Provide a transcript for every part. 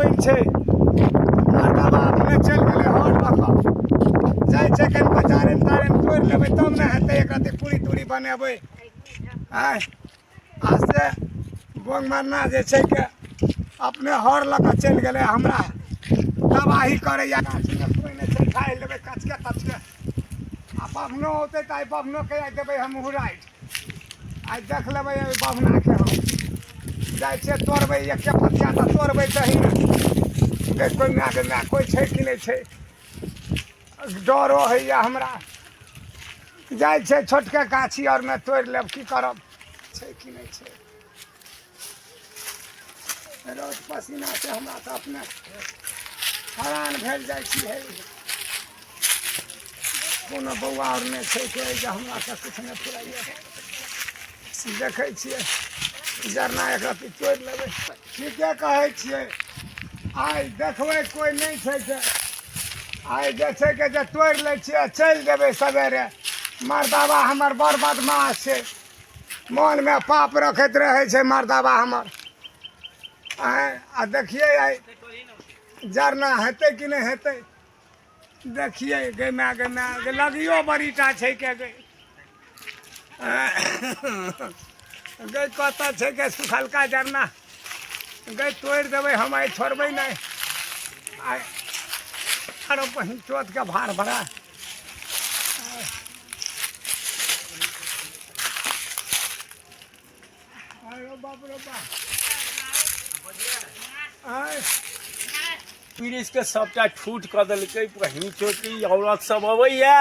पाबनि छै। मरदबा अपने चलि गेलै हर लऽ कऽ। जाइ छै कनि चारनि तारनि तोड़ि लेबै तब ने हेतै, एक रत्ती पूरी तूरी बनेबै। आँय, आ से बोंग मरना जे छै के अपने हर लऽ कऽ चलि गेलै, हमरा तबाही करैया। गाछीमे कोइ नहि छै, खाइ लेबै कचके तचके। आ बभनो औतै तऽ आइ बभनोके आइ देबै हम हुराइ। आइ देख लेबै ओहि बभनाके। हम जाइ छियै तोड़बै, एके पतिया तऽ तोड़बै सही ने। कोइ मायके माय कोइ छै कि नहि छै, डरो होइए हमरा। जाइ छै छोटके गाछी आरमे तोड़ि लेब, की करब, छै कि नहि छै। रौद पसीना से हमरा तऽ अपने हरान भेल जाइ छी। हे, कोनो बौआ आओर नहि छै के जे हमरा तऽ किछु नहि फुराइए। देखै छियै, जरना एक रत्ती तोड़ि लेबै। ठीके कहै छियै, आइ देखबै कोइ नहि छै से आइ जे छै के जे तोड़ि लै छियै, चलि जेबै सवेरे। मरदाबा हमर बड़ बदमाश छै, मोनमे पाप रखैत रहै छै मरदाबा हमर। आँय, आ देखियै आइ जरना हेतै कि नहि हेतै। देखियै गै माय, गै माय गै, लगियो बड़ीटा छै के गै। गै, कतऽ छै के सुखलका जरना गै? तोड़ि देबै हम आइ, छोड़बै नहि आइ। आरो बहिन चोतके भार भरा। आरो बाप रे बाप, आय वृक्षके सभटा ठूट कऽ देलकै। बहिन चोती, औरत सब अबैया,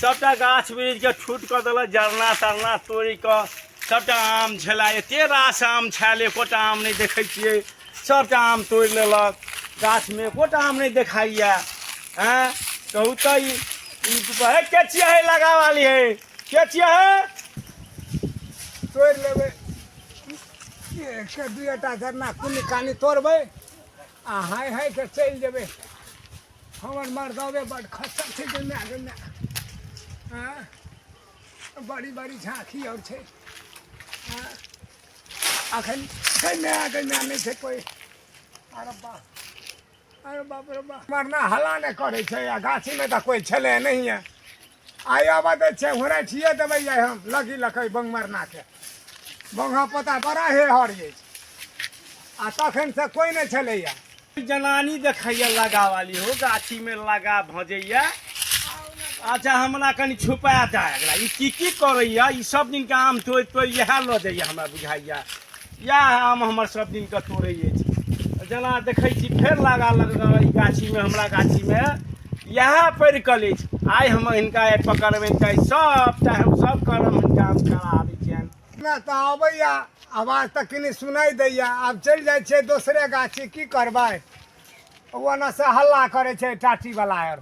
सभटा गाछ वृक्षके ठूट कऽ देलक, जरना तरना तोड़ि कऽ। सभटा आम छलै, एते रास आम छल, एकोटा आम नहि देखै छियै। सभटा आम तोड़ि लेलक, गाछमे एकोटा आम नहि देखाइया। आँय, कहू तऽ ई हे के छियै हे लगा वाली? हे, के छियै हे? तोड़ि लेबै एक दुएटा जरना, कुन्नी कानी तोड़बै आ हाय हाय के चलि जेबै। हमर मर्दबे बड खस्सा छै गे माय, गे माय। आँय, बड़ी बड़ी झाँखी आओर छै। आँय, अखन गै माय, गै माय, नहि छै कोइ। अरे बाप, अरे बाप रे बाप, मरना हल्ला नहि करै छै। आ गाछीमे तऽ कोइ छलै नहिए। आइ आबऽ दै छै, हुरैठिए देबै आइ हम लगी लकै बंग मरनाके। बंगा पोता बड़ा हे हर अछि, आ तखन से कोइ नहि छलैया। जनानी देखैया लगा वाली हो, गाछी में लगा भजैया। अच्छा, हमरा कनि छुपा दे एकरा। ई की की करैया? ई सब दिन के आम तोड़ि तोड़ि इएह लऽ जाइया, हमरा बुझाइया इएह आम हमर सब दिन के तोड़ै अछि। जेना देखै छी फेर लगा लगल ई गाछीमे, हमरा गाछीमे इएह पड़ि कऽ अछि। आइ हम हिनका आइ पकड़बनि तऽ सबटा हम सब करम हिनका, हम करा दै छियनि। ना तऽ अबैया आवाज तऽ कनि सुनाइ दैया। आब चलि जाइ छियै दोसरे गाछी, की करबै? ओना से हल्ला करै छै टाटीवला आर,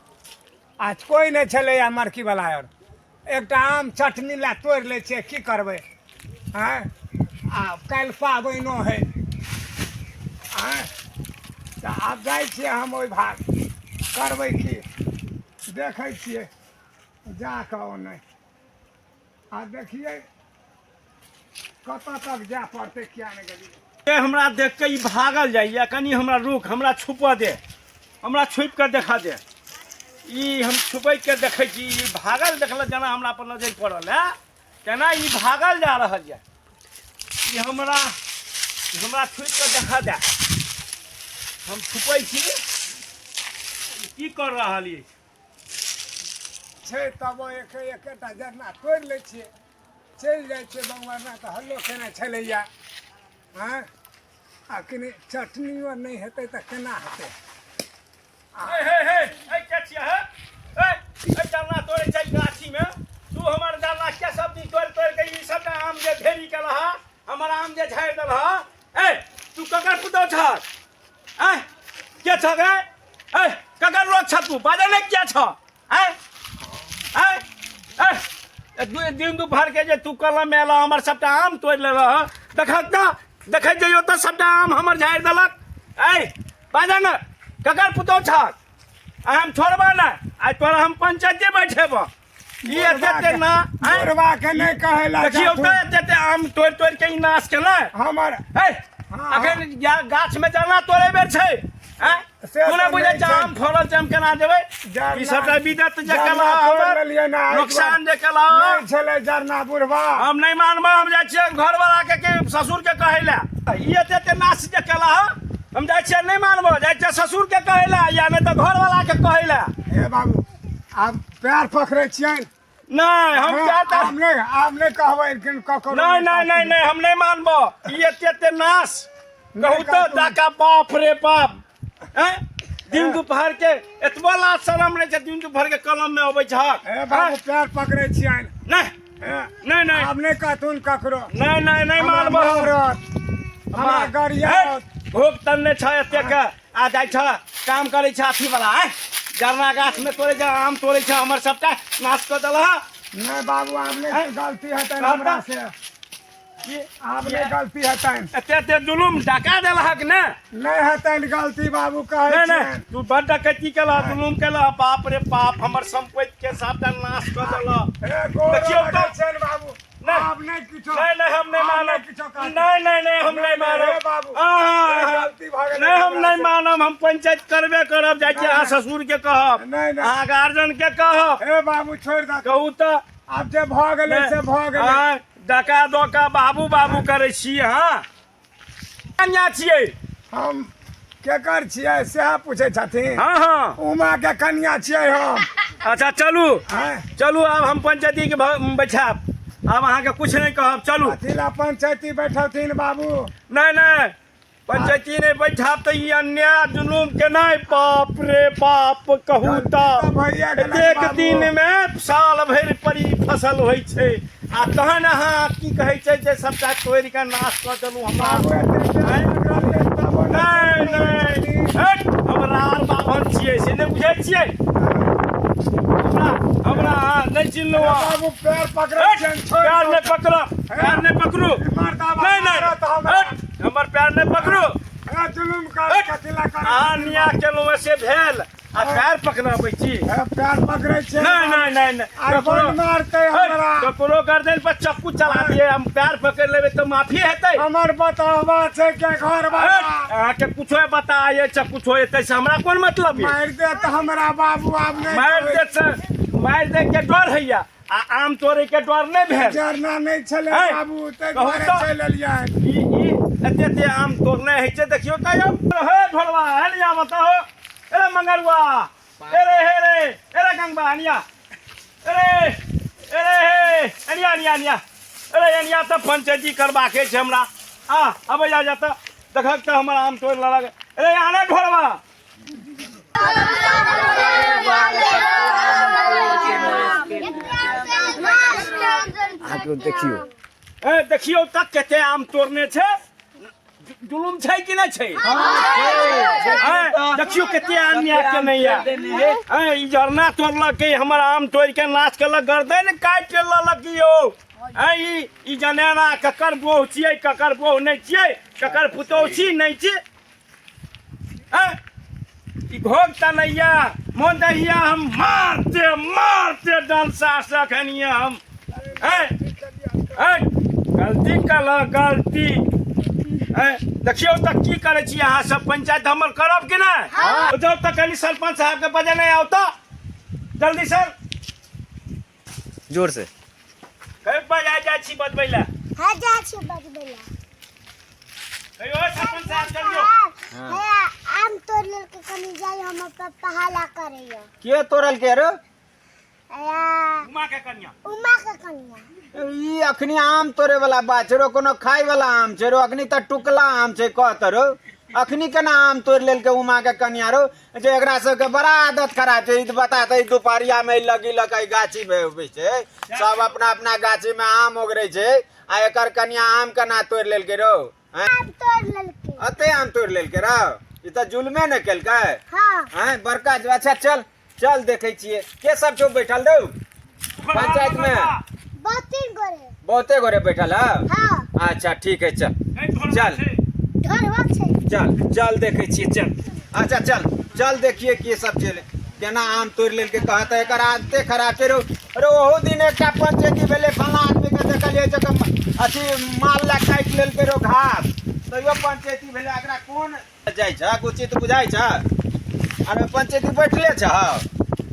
आ कोइ नहि छलैया मरकीवला आर। एकटा आम चटनी लए तोड़ि लै छियै, की करबै? आँय, आ काल्हि पाबनिओ हइ। आँय, तऽ आब जाइ छियै हम ओहि भाग, करबै की? देखै छियै जा कऽ ओन्ने, आ देखियै कतऽ तक जाय पड़तै, किया नहि गेलियै। हमरा देख के ई भागल जाइया। कनि हमरा रुक, हमरा छुपऽ दे, हमरा छुपि कऽ देखऽ दे। ई हम छुपैक के देखै छी। ई भागल देखलक, जेना हमरा पर नजरि पड़ल है, तेना ई भागल जा रहल यऽ। ई हमरा हमरा छुपि कऽ देखऽ दे। हम छुपै छी, ई की कर रहल अछि छै। तब एक एकेटा जरना तोड़ि लै छियै, चलि जाइ छियै। बंगवरना तऽ हल्लो केने छलैया। आँय, आ कनि चटनियो नहि हेतै तऽ केना हेतै? हे हे हे हे, के छियै हे? हे हे, जरना तोड़ै छै गाछीमे तू? हमर जरना के सब दिन तोड़ि तोड़ि के ई सबटा आम जे ढेरी केलह, हमर आम जे झाड़ि देलह। ए, तू ककर पुतहु छह? आँय, के छह गे? ए, ककर लोक छह तू? बाजै नहि किया छह? आँय आँय, ए, दिन दुपहर के जे तू कलम एलह, हमर सबटा आम तोड़ि लेलह। देखत ने, देखैत जइयो तऽ सबटा आम हमर झाड़ि देलक। ऐ, बाजऽ ने, ककर पुतहु छह? आ हम छोड़बह नहि, आइ तोरा हम पंचायते बैठेबह। ई एते एते ना आँय? बुढ़बा के नहि कहै लए देखियौ जाथुन। तऽ एते एते आम तोड़ि तोड़ि के ई नाश केलक हमर। है। हाँ। अखन गाछ में जरना तोड़े बेर छै। आँय? से तू नहि तऽ बुझै नहि छै छै। आम फड़ल छै हम केना देबै जरना- ई सबटा विदत जे जरना केलह तोड़ि हमर लेलियै ने, एहि नुकसान जे दुआरे केलह नहि छलै जरना बुढ़बा हम नहि मानब हम जाइ छियै घरवाला के के ससुर के कहै लए ई एते एते नाश जे केलह हम जाइ छियै नहि मानब जाइ छियै ससुर के कहै लए या नहि तऽ घरवाला के कहै लए हे बाबू आब पैर पकड़ै छियनि नहि हम हँ, क्या तऽ आब नहि आब नहि कहबै कि ककरो नहि नहि नहि नहि हम नहि मानब ई एते एते नाश कहू तऽ कहतौ। डाका बाप रे बाप हैं दिन दुपहर के एतबो लाज शरम नहि छै दिन दुपहर के कलम में अबै छहक हे बाबू पैर पकड़ै छियनि नहि हे, नहि नहि आब नहि कहथुन ककरो नहि नहि नहि हमरा मानब हम। मारत, हमरा गरियात भोग तन्ने छ एतेक आ जाइ छ काम करै छ अथी वाला आँय जरना गाछ में तोड़ै छ आम तोड़ै छ हमर सबटा नाश कऽ देलह नहि बाबू आब नहि हैं? गलती हेतनि कहता? हमरा से आब नहि गलती हेतनि एते एते जुलुम डका देलहक ने नहि हेतनि गलती बाबू कहै नहि नहि छियनि तू बड़ डकैती केलह जुलुम केलह बाप रे बाप हमर संपत्ति के सबटा नाश कऽ देलह हे गोर देखियौ लगै तऽ। छियनि बाबू नहि। आब नहि किछो नहीं नहीं हम नहीं आब मानब किछो कहतै। नहीं नहीं नहीं हम नहीं नहीं, मानब हे बाबू। आहा, हे गलती भऽ गेलै नहीं हम हमरा नहीं से। मानब हम पंचायत करबे करब जाइ छी नहीं, अहाँ नहीं। ससुर के कहब नहीं, नहीं। अहाँ गार्जियन के कहब हे बाबू छोड़ि दऽ कहू तऽ आब जे भऽ गेलै से भऽ गेलै आँय, डका दोका बाबू बाबू करै छी अहाँ कन्या छियै हम केकर छियै सएह पूछै छथिन हँ हँ उमा के कन्या छियै हम अच्छा चलू आँय, चलू आब हम पंचायती के बैठायब आब अहाँके कुछ नहि कहब चलू अथी ला पंचायती बैठथिन बाबू नहि नहि पंचायती नहि बैठाब तऽ ई अन्याय जुलूम केनाइ बाप रे बाप कहू गलती तऽ तऽ भइए गेलै एतेक बाबू। दिनमे साल भरि पर ई फसल होइ छै आ तहन अहाँ की कहै छै जे सबटा तोड़ि कऽ नाश कऽ देलहुँ हमरा बाबू एते आँय? रहलियै तबो नहि नहि हट हमरा आर बाभन छियै से नहि बुझै छियै हमरा हमरा अहाँ नहि चिन्हलहुँ अहाँ। बाबू पैर पकड़ै हट, छियनि छोड़ि पैर नहि दू। पकड़ो पैर नहि पकड़ू मर्दाबा नहि नहि मारत हमरा। हट हमर पैर नहि पकड़ू ए, जुलुम कर हट। कथी ला करै अहाँ छथिन न्याय केलहुँ से भेल आ पैर पकड़ाबै छी ए, पैर पकड़ै छियै नहि नहि नहि नहि आइ ककरो बड मारतै हट, हमरा ककरो गर्दन पर चक्कू चला दिए हम पैर पकड़ लेबै तऽ माफी हेतै हमर बतावा छै के घर हट, वाला अहाँके कुछो बताए छै कुछो एतै से हमरा कोन मतलब ये मारि देत हमरा बाबू आब नहि मारि देत से मारि दै के डर होइया आ आम तोड़ै के डर नहि भेल जरना नहि छलै है? बाबू ताहि कहू दुआरे तऽ। चलि एलियै ई ई एते एते आम तोड़ने होइ छै देखियौ तऽ यौ हे ढोलवा हे लिया बताहो अरे मंगरुआ अरे हे रे अरे गंगबा अनिया अरे अरे हे अनिया अनिया अनिया अरे अनिया तऽ पंचायती करबाके छै हमरा आ अबै जा जा तऽ देखक तऽ हमर आम तोड़ि लेलक अरे आने ढोलवा अहाँके देखियौ ए देखियौ तऽ कते आम तोड़ने छै जुलुम छै कि नहि छै आँय, देखियौ कते आदमी आबि के नहि आयल आँय, ई झरना तोड़लक हमर आम तोड़ि के नाश केलक गर्दन काटि लेलक यौ आँय, ई ई जनेना ककर बोह छियै ककर बोह नहि छियै ककर पुतोह छी नहि छी आँय, ई घोघ तनैया मोन दैया हम मारते मारते डंसा से अखनिया हम आँय, आँय, गलती कल गलती आँय, देखियौ तऽ की करै छी अहाँ सब पंचायत हमर करब कि नहि जाउ तऽ कनि सरपंच साहब के बजेने आउ तऽ जल्दी सर जोर से कहि बजाय जाइ छी बजबै लए हाँ जाइ छी बजबै लए कहियो सरपंच साहब चलियौ हे आम तोड़ लेलकै कनि जाइ हमर पप्पा हल्ला करैया के तोड़लकै रे या उमा के कन्या उमा के कनिया ई अखनी आम तोड़े वाला बात छै रो कोनो खाय वाला आम छै रो अखनी तऽ टुकला आम छै कह तऽ रो अखनी केना आम तोड़ि लेलकै उमा के कनिया रो जे एकरा सबके बड़ा आदत खराब छै ई तऽ बता तऽ ई दुपहरिया मे लगी लग गाछी मे उबै छै सब अपना अपना गाछी मे आम ओगरै छै आ एकर कनिया आम केना तोड़ि लेलकै रौ आँय? आम तोड़ लेलकै अते आम तोड़ि लेलकै रौ ई तऽ जुलमे ने केलकै हाँ आँय बड़का अच्छा चल चल देखै छियै के सब छौ बैठल रौ पंचायत में बहुते गोरे बहुते गोरे बैठल है हाँ अच्छा ठीक है चल चल ढोरवा छै चल चल देखै छियै चल अच्छा चल चल देखिए की सब चले केना आम तोड़ि लेलकै कहत एकर आदते खराब छै रौ अरे ओहो दिन एकटा पंचायती भेलै फलाँ आदमीके देखलियै जकर अथी माल लए काटि लेलकै रौ घास तैयो पंचायती भेलै, एकरा कोन जाइ छ उचित बुझाइ छ? अरे पंचायती बैठले छ।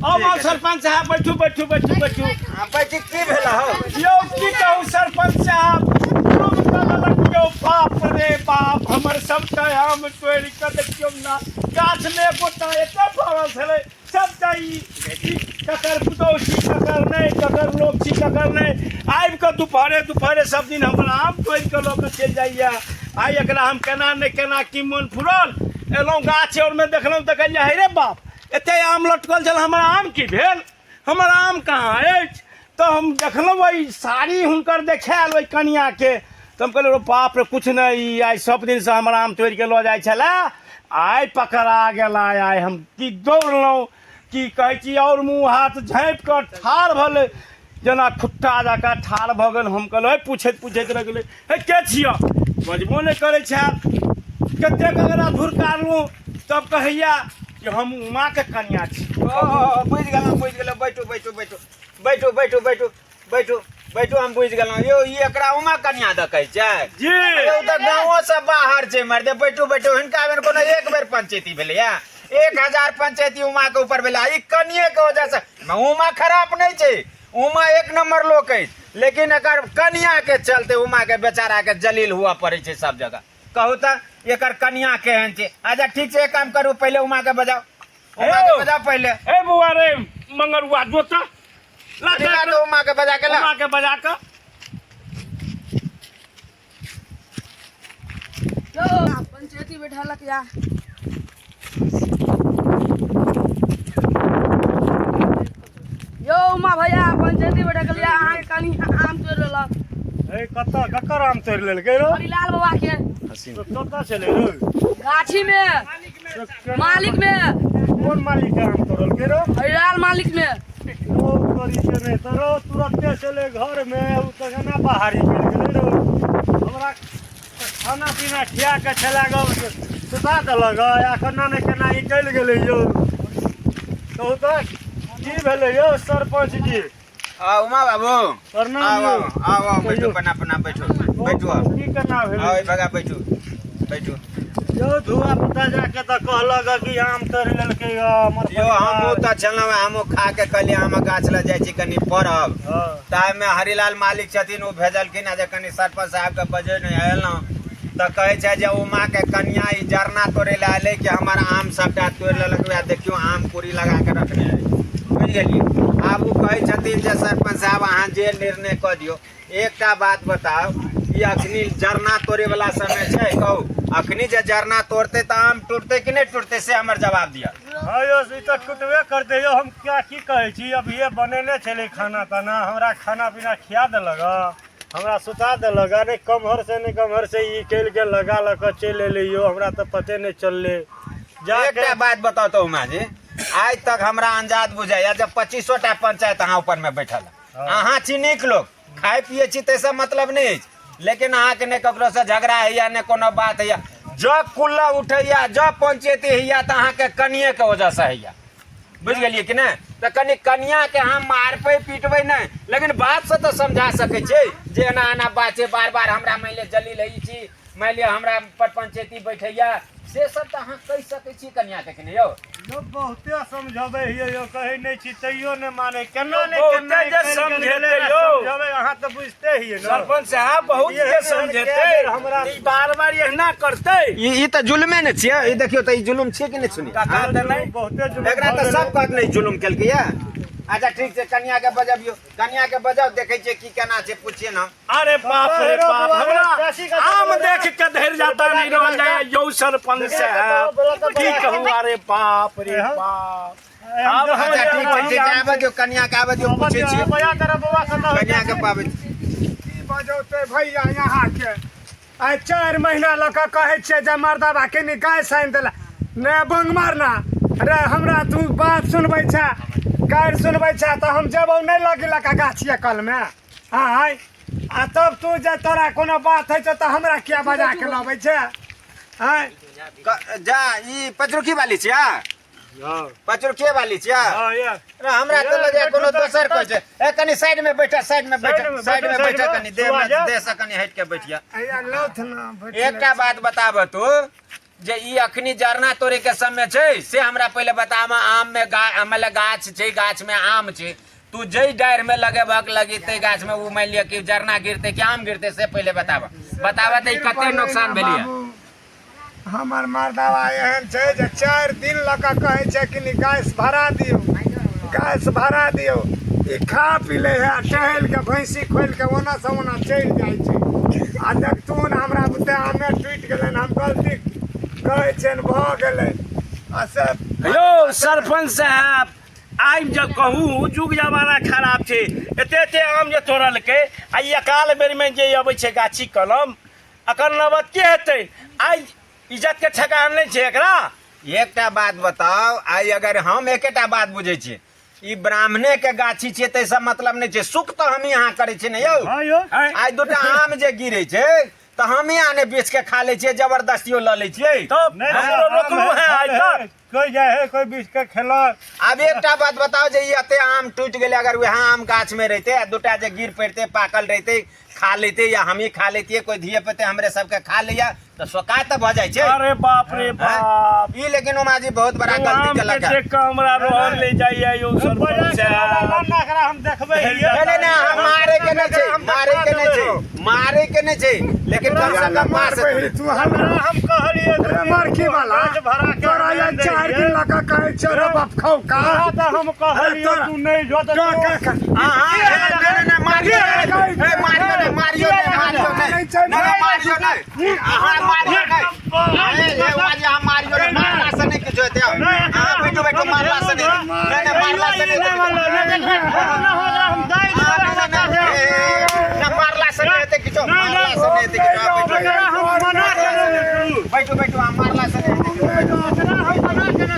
आउ आउ सरपंच साहब, बैठू बैठू बैठू बैठू। आ बैठी की भेल हौ? यौ की कहू सरपंच साहब, डूब कऽ देलक यौ। बाप रे बाप, हमर सबटा आम तोड़ि कऽ देखियौ ने, गाछमे एकोटा एते फड़ल छलै, सबटा ई ई ककर पुतहु छी ककर नहि, ककर लोक छी ककर नहि, आबि कऽ दुपहरे दुपहरे सब दिन हमर आम तोड़ि कऽ लऽ कऽ चलि जाइए। आइ एकरा हम केना नहि केना की मोन फुरल, एलहुँ गाछ ओरमे देखलहुँ तऽ कहलियै हे रे बाप, एते आम लटकल छल, हमर आम की भेल, हमर आम कहाँ अछि? तऽ हम देखलहुँ ओहि साड़ी हुनकर देखायल ओहि कनिआँके, तऽ हम कहलियै बाप रे, किछु नहि, ई आइ सब दिनसँ हमर आम तोड़िके लऽ जाइ छलै, आइ पकड़ा गेला। आइ हम की दौड़लहुँ की कहै छी, आओर मुँह हाथ झाँपि कऽ ठाढ़ भेलै, जेना खुट्टा जकाँ ठाढ़ भऽ गेल। हम कहलहुँ पुछैत पुछैत रहि गेलै, हे के छिअ? बजबो नहि करै छल। कतेक अगरा धुरकारलहुँ तब कहैया कि हम उमाके कनिया छी। ओ बुझि गेलहुँ बुझि गेलहुँ, बैठू बैठू बैठू बैठू बैठू बैठू बैठू बैठू, हम बुझि गेलहुँ यौ, ई एकरा उमा कनिया दऽ कहै छै जी। यौ, तऽ गाँवो से बाहर छै मर्दे। बैठू बैठू, हिनका बेर कोनो एक बेर पंचायती भेलैया, 1000 पंचायती उमा के ऊपर भेलै। ई कनिये के वजह से, उमा खराब नहि छै, उमा एक नंबर लोक अछि, लेकिन एकर कनिया के चलते उमा के बेचारा के जलील हुआ पड़ै छै सब जगह। कहू तऽ एकर कनिया केहन छै? अच्छा ठीक छै, एक काम करू, पहिले उमा के बजाउ, उमा के बजाउ पहिले। ए बौआ रे मंगरुआ, जोता ला। ला तो उमा के बजा के ला। उमा के बजा के। यौ पंचायती बैठलक या यौ उमा भैया, पंचायती बैठल या, अहाँके कनि आम तोड़ि लेलक। ए कतऽ ककर आम तोड़ि लेलकै रौ? हरिलाल बाबा के। कतऽ छलै रौ? गाछी में, मालिक में। कोन मालिक के आम तोड़लकै रौ? हरिलाल मालिक में। रौ तोरी के नहि तऽ रौ तुरन्ते छलै घर में, ओ तऽ केना बाहरी चलि गेलै रौ? हमरा खाना पीना खिया कऽ छलै गऽ सुता देलक आ केना ने केना निकलि गेलै यौ। कहू तऽ की भेलै यौ सरपंच जी? आ उमा बाबू, प्रणाम। आउ यौ आउ आउ आउ, बैठू। कहियौ। प्रणाम प्रणाम, बैठू बैठू, आउ। की केना भेलै? आउ भगा, बैठू बैठू। यौ धुआ पुता जाके तऽ कहलक कि आम तोड़ि लेलकै हमर। यौ हमहूँ तऽ छलहुँ, हमहूँ खा के कहलियै आमक गाछ लग जाइ छी कनि पढ़ब। हँ। ताहिमे हरिलाल मालिक छथिन, ओ भेजलखिन जे कनि सरपंच साहबके बजे नहि। एलहुँ तऽ कहै छै जे उमाके कनिया ई जरना तोड़ै लए एलै कि हमर आम सभटा तोड़ि लेलक, वएह देखियौ आम पूरी लगा कऽ रखने है। बुझि गेलियै? आब ओ कहै छथिन जे सरपंच साहब अहाँ जे निर्णय कऽ दियौ। एकटा बात बताउ, ई अखनी जरना तोड़े वाला समय छै? कहू, अखनी जे जरना तोड़तै तऽ आम टूटतै कि नहि टूटतै, से हमर जवाब दिअ। हँ यौ, ई तऽ टूटबे करतै यौ। हम क्या की कहै छी, अभिये बनेने छलै खाना ताना, हमरा खाना पीना खिया देलक हँ, हमरा सुता देलक आ नहि कमहर से नहि कमहर से ई कयल के लगा लऽ कऽ चलि एलै यौ, हमरा तऽ पते नहि चललै जा। एकटा बात बताउ तऽ उमा जी, आइ तक हमरा अंजाद बुझाइया जे 25 टा पंचायत अहाँ ऊपर में बैठल है। अहाँ छी नीक लोक, खाइ पियै छी ताहिसँ मतलब नहि अछि, लेकिन अहाँके नहि ककरोसँ झगड़ा होइया, नहि कोनो बात होइया। जँ कुल्ला उठैया, जँ पंचायती होइया तऽ अहाँके कनिएके वजहसँ होइया। बुझि गेलियै कि नहि? तऽ कनि कनियाके अहाँ मारबै पीटबै नहि, लेकिन बातसँ तऽ समझा सकै छियै जे एना एना बात छै, बार बार हमरा मानि लिअ जलील होइ छी, मानि लिअ हमरा पर पंचायती बैठैया, से सब तऽ अहाँ कहि सकै छियै कनियाके कि नहि यौ? यौ बहुते समझबै हियै यौ, कहै नहि छी तैयो नहि मानै, केना नहि बहुते केना जे निकलि गेलै समझेतै ने, यौ। समझबै अहाँ तऽ बुझिते हियै ने सरपंच साहब, बहुत एहन जे एहन समझेतै कए बेर हमरा- ई बार बार एहना करतै। ई तऽ जुलमे ने छियै। ई देखियौ तऽ ई जुलुम छियै कि नहि सुनी? काका तऽ नहि बहुते जुलुम एकरा भऽ तऽ गेलै। सब कहत नहि जुलुम केलकै या। अच्छा ठीक छै, कनिया के बजबियौ, कनिया के बजाउ, देखै छियै की केना छै, पुछिए ने। अरे बाप रे हेरो बाप, बौआ, हमरा चाची का आम बौआ। देख के धरि जाता नहीं रहल जाय यौ सरपंच साहब, की कहूँ, अरे बाप रे बाप। आब हम अच्छा ठीक छै, ठीक छै, आबऽ दियौ कनिया के, आबऽ दियौ, पूछै छियै बजा तारा बौआ कतऽ होइ? कनिया के पाबै। की बजौतै भैया यहाँके? आइ 4 महीना लऽ कऽ कहै छियै जे मर्दबा कनि गाय सानि देला ने बंग मारना रे, हमरा तू बात सुनबै छै, गारि सुनबै छै, तऽ हम जेबौ नहि लगी लऽ कऽ गाछिए कलमे आय। आ तब तू जे तोरा कोनो बात होइ छौ तऽ हमरा किया बजा के लबै छै आय? जा, ई पचरुखी वाली छियै? हां। पचरुखिए वाली छियै? हां ये। ना, हमरा तऽ लगैया कोनो दोसर कहै छै। ए कनी साइड में बैठा, साइड में बैठा, साइड में साइड में बैठो, बैठा, साइड में। कनी देह में सुबह जा। देह से कनी हटि के बैठिया। अइया लौथ ना बैठले। एकटा बात बताब तू जे ई अखनी जरना तोड़े के समय छै से हमरा पहिले बताब। आम में गा मतलब गाछ छै, गाछ में आम छै, तू जै डारि में लगेबक लगी तै गाछ में उ मान लिअ कि जरना गिरते कि आम गिरते से पहिले बताब। बताब तऽ ई कते नुकसान भेलियै? बाबू, हमर मर्दावा एहन छै जे 4 दिन लऽ कऽ कहै छै कि नि गैस भरा दियौ, गैस भरा दियौ। ई खा पी लै है आ टहलि कऽ भैंसी खोलि कऽ ओना सँ ओना चलि जाइ छै। आ देखथुन हमरा बुते आमे टूटि गेलनि, हम गलती कहै छियनि भऽ गेलै। आ से यौ सरपंच साहब, आइ जे कहू जुग जमाना खराब छै, एते एते आम जे तोड़लकै आ ई अकाल बेरमे जे अबै छै गाछी कलम, अकर नौबत के हेतै? आइ इज्जत के ठेकान नहि छै एकरा। एकटा बात बताउ, आइ अगर हम एकेटा बात बुझै छियै, ई ब्राह्मणे के गाछी छियै ताहिसँ मतलब नहि छै, सुख तऽ हमही अहाँ करै छियै ने यौ। हां यौ। आइ दूटा आम जे गिरै छै तऽ हमही अहाँ ने बेच के खा लै छियै, जबरदस्तियो लऽ लै छियै। तब नहीं, हमरो रोकलहुँ हेँ आइ तक? कोई जाए है कोई बीच के खेलक। आब एकटा बात बताओ जे ई एते आम टूटि गेलै, अगर वएह आम गाछ में रहिते आ दूटा जे गिर पड़िते पाकल रहिते खा लेते या हमही खा लेतियै, कोई धिये पुते हमरे सबके खा लैया तऽ शोकाय तऽ भऽ जाइ छै। अरे बाप रे बाप। ई लेकिन उमा जी बहुत बड़ा गलती आम के केलक है। देख कऽ हमरा रोहन ले जाइए यौ सरपंच साहब। एकरा हम देखबै हियै। नहीं नहीं नहीं, हम मारे के नहीं छै, मारे के नहीं छै, मारे के नहीं छै, लेकिन कम से कम मार मारबै तू हमरा। हम कहलियै रे मरकी वाला, गाछ भरा के तोरा ये 4 दिन लऽ कऽ कहै छियौ रे बाप खौ का। तोरा तऽ हम कहलियै तोरा- तू नहि जो तऽ का का का हाँ हाँ, नहीं नहीं नहीं, मारियो नहीं, ए, मारियो नहीं, मारियो नहीं, मारियो नहीं, नहीं नहीं, मारियो नहीं, हाँ मारियो नहीं, ए, ए, उमा जी, हाँ मारियो नहीं, मारला से नहीं किछु हेतै। हाँ बैठो बैठो, मारला से नहीं, नहीं नहीं, मारला से नहीं हेतै। हाँ, नहीं नहीं नहीं, ए, ए, ए, ना मारला से नहीं हेतै किछु, मारला से नहीं हेतै किछु। हाँ, बैठो बैठो बैठो, हाँ मारला से नहीं हेतै किछु, बैठो। मारला से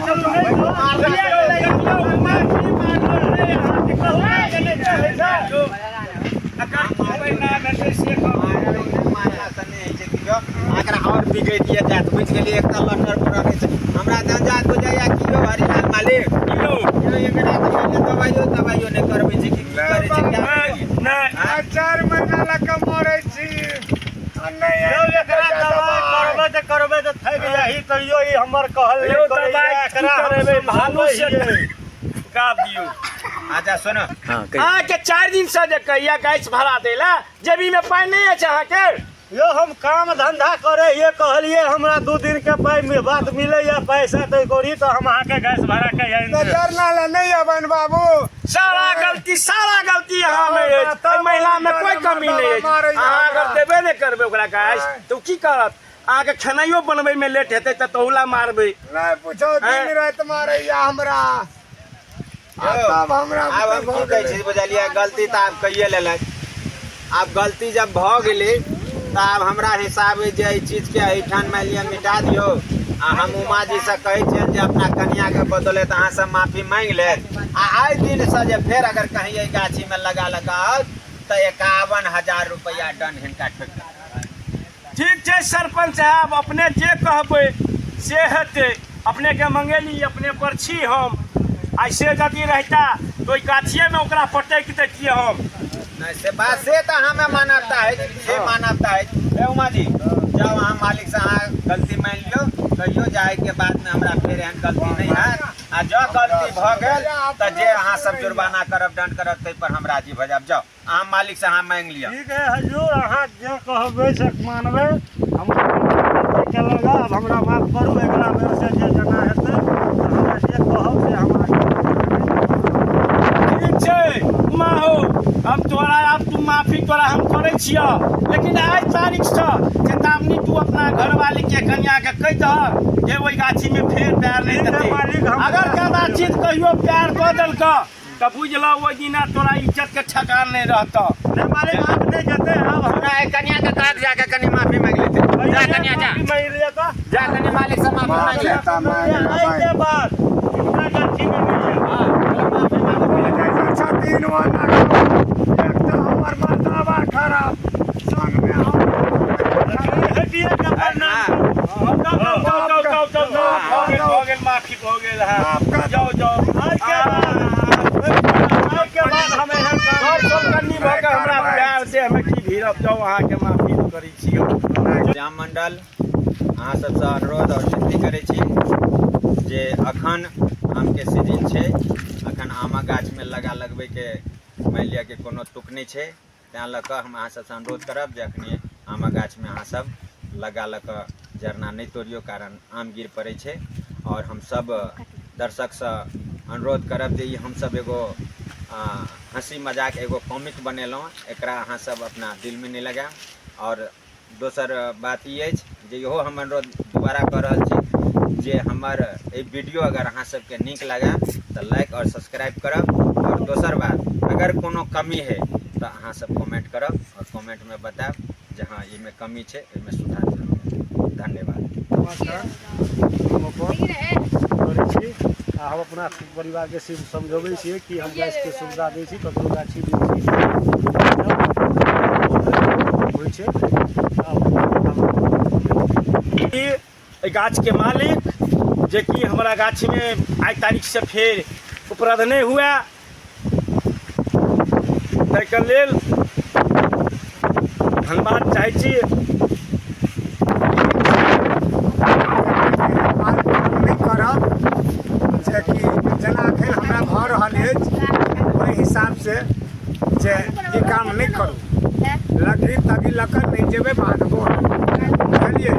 मारला से नहि होइ छै किछो। एकरा आओर बिगड़िए जायत, बुझि गेलियै? एक तऽ लटर पर रहै छै, हमरा तऽ अंदाज बुझाइया कि यौ हरिलाल मालिक यौ, एकरा तऽ पहिले दबाइयो तबाइयो नहि करबै छै कि की करै छै क्या करै छै? नहि आ 4 महीना लऽ कऽ मरै छी आ नहि यौ एकरा दबाइ करबै तऽ करबै तऽ थाकि जाही, तैयो ई हमर कहल नहि यौ करैया, दबाइ की एकरा हम करेबै, भालू से समझबै हियै। काप दियौ। अच्छा सुनो, अहाँके 4 दिन से जे कहिया गैस भरा दै ला, जेबी में पाइ नहि अछि अहाँके? यौ हम काम धंधा करे हियै, कहलियै हमरा 2 दिन के पाइ बाद मिलैया पैसा तऽ करी तऽ हम अहाँके गैस भरा के आनि तऽ देब। जरना लए नहि अबनि बाबू। सारा गलती, सारा गलती अहाँ में अछि, एहि महिला में कोई कमी नहि अछि। अहाँ अगर देबे नहि करबै ओकरा गैस तऽ ओ की करत? अहाँके खेनाइयो बनबै में लेट हेतै तऽ तहुला मारबै। नहि पूछो, दिन राति मारैया हमरा। आ तब हमरा आब हम की कहै छी बुझलियै, गलती तऽ आब कहिए लेलक। आब गलती जब भऽ गेलै तऽ आब हमरा हिसाब अइ जे एहि चीजके एहिठाम मानि लिअ मिटा दियौ। आ हम उमाजीसँ कहै छियनि जे अपना कनियाके बदौलत अहाँसँ माफी मांगि लेत। आ आइ दिनसँ जे फेर अगर कहीं एहि गाछीमे लगा लगा आओत तऽ 51,000 रुपैआ दंड हिनका ठोकि देब। ठीक छै सरपंच साहब, अपने जे कहबै से हेतै। अपनेके मंगेली, अपने पर छी हम। ऐसे यदि रहता तो ओहि गाछिएमे ओकरा पटकि दैतियै हम। नहीं से बात से तऽ हमें मानवता है, से मानवता है। ए उमा जी, जाओ अहाँ मालिक से अहाँ गलती मान लियौ, कहियो जाए के बाद में हमरा फेर एहन गलती नहीं हैत। आ जँ गलती भऽ गेल तऽ जे अहाँ सब जुर्माना करब, दंड करब, ताहि पर हम राजी भऽ जायब। जाओ अहाँ मालिक से अहाँ मांगि लिअ। ठीक है हजूर, अहाँ जे कहबै से मानबै। हम केलक, आब हमरा माफ करू। अगिला बेर से जे जेना हेतै हमरा जे कहब से हम। ठीक छै उमा हो, हम तोरा आब तू माफी तोरा हम करै छियह, लेकिन आइ तारीखसँ चेतावनी तू अपना घरवाली के कनिया के कहि दहक जे ओहि गाछी में फेर पैर नहि ठीक है देतै। मालिक, हम अगर कदाचित कहियो प्यार कऽ देलकऽ तऽ बुझ लऽ ओहि दिना तोरा इज्जत के ठेकान नहि रहतऽ। नहि मालिक, आब नहि जेतै। आब हम हमरा कनिया के कहत जाके कनी माफी मांगि लेतै। जा कनिया जा, माफी मांगि लिअ तऽ। जा कनी मालिक से माफी मांगि ले। माफी तऽ मांगि आइ लेबै। के बाद हिनका गाछीमे नहि जायब। हाँ, माफी मांगि। छथिन ओना एक तऽ हमर मर्दाबा खराब, संगमे हम हटिए के प्रणाम। जाउ जाउ जाउ जाउ जाउ, भऽ गेल, भऽ गेल, माफी। भऽ गेल है। माफ कर। जाउ जाउ। आइ के बाद, आइ के बाद हम एहन काम घर सोलकन्नी भऽ कऽ हमरा करबै। प्यार से हमे की भीड़ब। जाउ, अहाँके माफी करै छी हम। श्याम मंडल अहाँ सबसँ अनुरोध आओर विनती करै छी जे अखन आमके सीजन छै, अखन आमक गाछमे लगा लगबैके मानि लिअ कि कोनो तुक नहि छै। तैँ लऽ कऽ हम अहाँ सबसँ अनुरोध करब जे अखनी आमक गाछमे अहाँ सब लगा लऽ कऽ जरना नहि तोड़ियौ, कारण आम गिर पड़ै छै। आओर हम सब दर्शकसँ अनुरोध करब जे ई हमसब एगो हँसी मजाक एगो कॉमिक बनेलहुँ, एकरा अहाँ सब अपना दिलमे नहि लगायब। आओर दोसर बात ई अछि जे इहो हम अनुरोध दोबारा कऽ रहल छी जे हमर एहि वीडियो अगर अहाँ सबके नीक लागए तऽ लाइक आओर सब्सक्राइब करब। आओर दोसर बात, अगर कोनो कमी है तऽ अहाँ सब कमेंट करब आओर कमेंटमे बतायब जे हँ एहिमे कमी छै, एहिमे सुधार जरूर। धन्यवाद। नमस्कार, हम अपन करै छी आ हम अपना परिवारके सिर्फ समझबै छियै कि हम गैसके सुविधा दै छी, ककरो गाछी वृक्षी होइ छै। एहि गाछके मालिक जेकि हमरा गाछीमे आइ तारीखसँ फेर उपलब्ध नहि हुए, ताहिके लेल धन्यवाद चाहै छी। नहि करब जेकि जेना एखन हमरा भऽ रहल अछि ओहि हिसाबसँ जे ई काम नहि करू। लकड़ी तभी लऽ कऽ नहि जेबै बाधबो, बुझलियै?